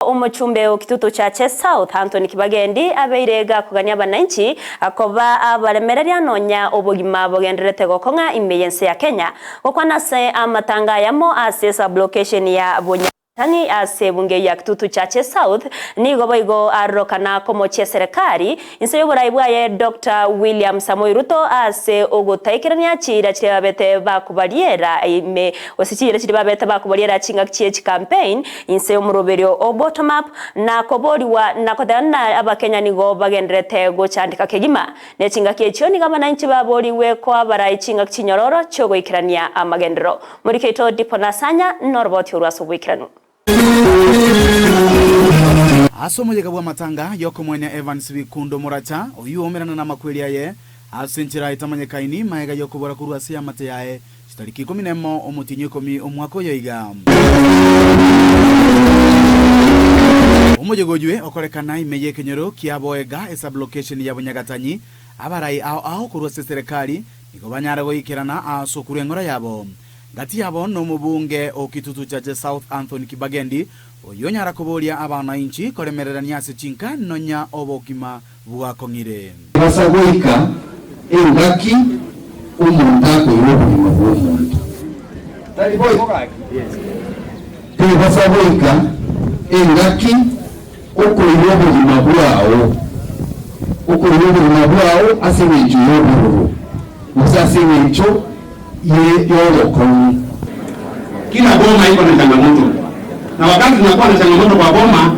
Omochumbe o Kitutu Chache South Anthony Kibagendi abeire gakugania abananchi akoba abaremereria nonya obogima bogenderete gokong'a ime yense ya Kenya gokwana ase amatanga yamo ase sublocation ya Bunyatani ase bunge ya Kitutu Chache South nigo boigo arorokana komochia serikali inse y'oborai bwaye Dr. William Samoei Ruto ase ogotaikerania chira chiria babete bakobariera ime gose chira chiria babete bakobariera chingaki chie chicampaign inse y'omoroberio o bottom up na koboriwa na kothana abakenya nigo bagenderete gochandika kegima ne chingaki echio nigo abananchi baboriwe kwa barai chingaki chinyororo chiogoikerania amagendero muri keito diponasanya noroboti orwaso bwikiranu. Aso mojega bwa matanga yoko mwene Evans Bikundo Muracha oyu omerana na makweli aye asenchira itamanyekaini maega yoko bora kurwa ase amate yae chitariki 11 omutinyi 10 omwaka oyoiga. Omojego ojwe okorekana imeye kenyoro kiaboega esublocation ya Bunyagatanyi abarai ao ao kurwa ase serikali niko banyara goikerana aso kurwa engora yabo. Gati yabo no mubunge o Kitutu Chache South Anthony Kibagendi oyonyara kuboria abananchi koremererania ase chinka nonya obokima bwakong'ire. Basagoika engaki omuntu akoira obogima bw'omuntu. Basagoika engaki okoira obogima bwao okoira obogima bwao ase eng'encho y'obororo gose ase eng'encho ye. Kila boma iko na changamoto, na wakati tunakuwa na changamoto kwa boma,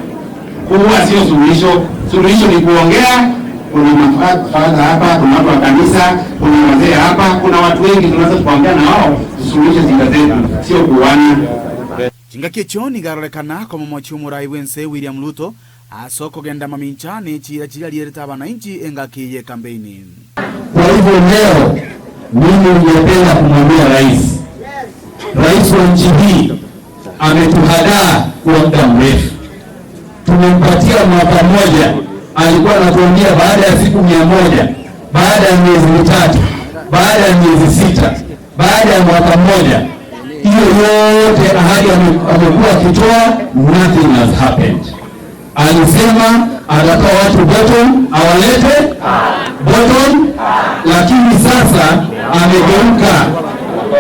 kuua sio suluhisho. Suluhisho ni kuongea. Kuna mafadha hapa, kuna watu wa kanisa, kuna wazee hapa, kuna watu wengi tunaweza tukaongea na wao tusuluhishe shida zetu, sio kuuana. Chingaki echo nigarorekana komo mochi omorai bwense William Ruto aso kogenda mamincha ni chira chira liereta abananchi engaki ye campaign. Kwa hivyo leo mimi ningependa kumwambia rais, rais wa nchi hii ametuhadaa kwa muda mrefu. Tumempatia mwaka mmoja, alikuwa anatuambia baada ya siku 100, baada ya miezi 3, baada ya miezi 6, baada ya mwaka mmoja. Hiyo yote ahadi amekuwa akitoa, nothing has happened. Alisema atatoa watu bottom, awalete bottom, lakini sasa amegeuka,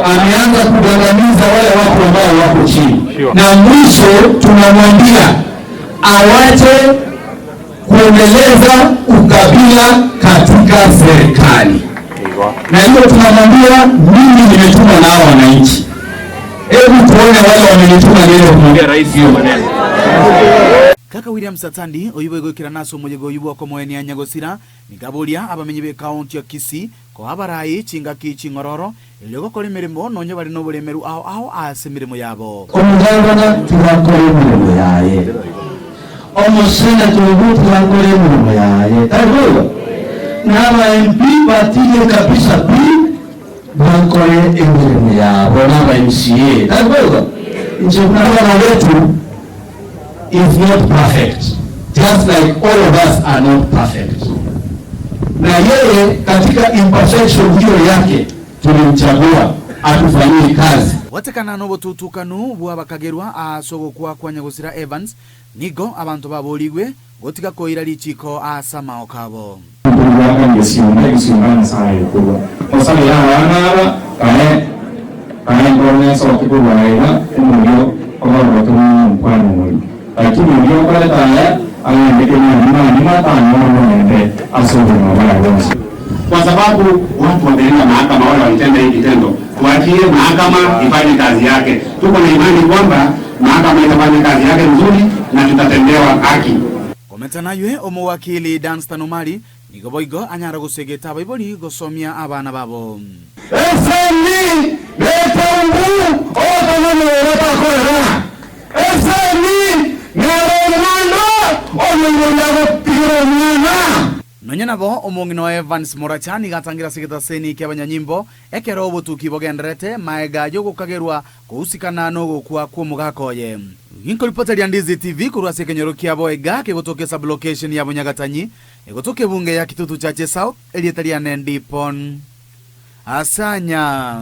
ameanza kugandamiza wale watu ambao wako chini. Na mwisho tunamwambia awache kuendeleza ukabila katika serikali. Na hiyo tunamwambia, mimi nimetuma na hao wananchi. Hebu tuone wale wamenituma leo kumwambia rais hiyo maneno. Kaka William Satandi oyubo goikira naso omojego oyubo okomoenia nyagosira nigaboria abamenyi be county ya Kisii ko abarai chingaki chingororo erio gokora emirimo nonye bari n'oboremeru ao ao ase emirimo yabo. Omugabana turakora emirimo yaye, omuseneta obu turakora emirimo yaye, taribo n'aba MP batire kabisa pi bakore emirimo yabo n'aba MCA, taribo nje gavana wetu is not perfect, just like all of us are not perfect. Na yeye katika imperfection hiyo yake tulimchagua atufanyie kazi. Watekana n'obotutukanu bwabakagerwa asogo kwa nyagosira Evans nigo abantu baboligwe gotiga koira lichiko asamao kabo. Kwa sababu watu wameenda mahakama, wale walitenda hii kitendo, tuachie mahakama ifanye kazi yake. Tuko na imani kwamba mahakama itafanya kazi yake nzuri na tutatendewa haki. Komenta naywe omowakili Danstan Omari nigo boigo anyara gosegeta abaibori gosomia abana babo. Eseni betongu otonono eseni Nonya nabo omong'ina Evans Murachani gatangira segetaseni kia abanyanyimbo ekero obotuki bogenderete maega yogokagerwa kousikana nogokwa kw'omogakoye. Ginkoripota ria Ndizi TV korwa ase ekenyoro kia Boega kegotoka sublocation ya Bunyagatanyi egotoka ebunge ya Kitutu Chache South erieta ria Nendipon Asanya.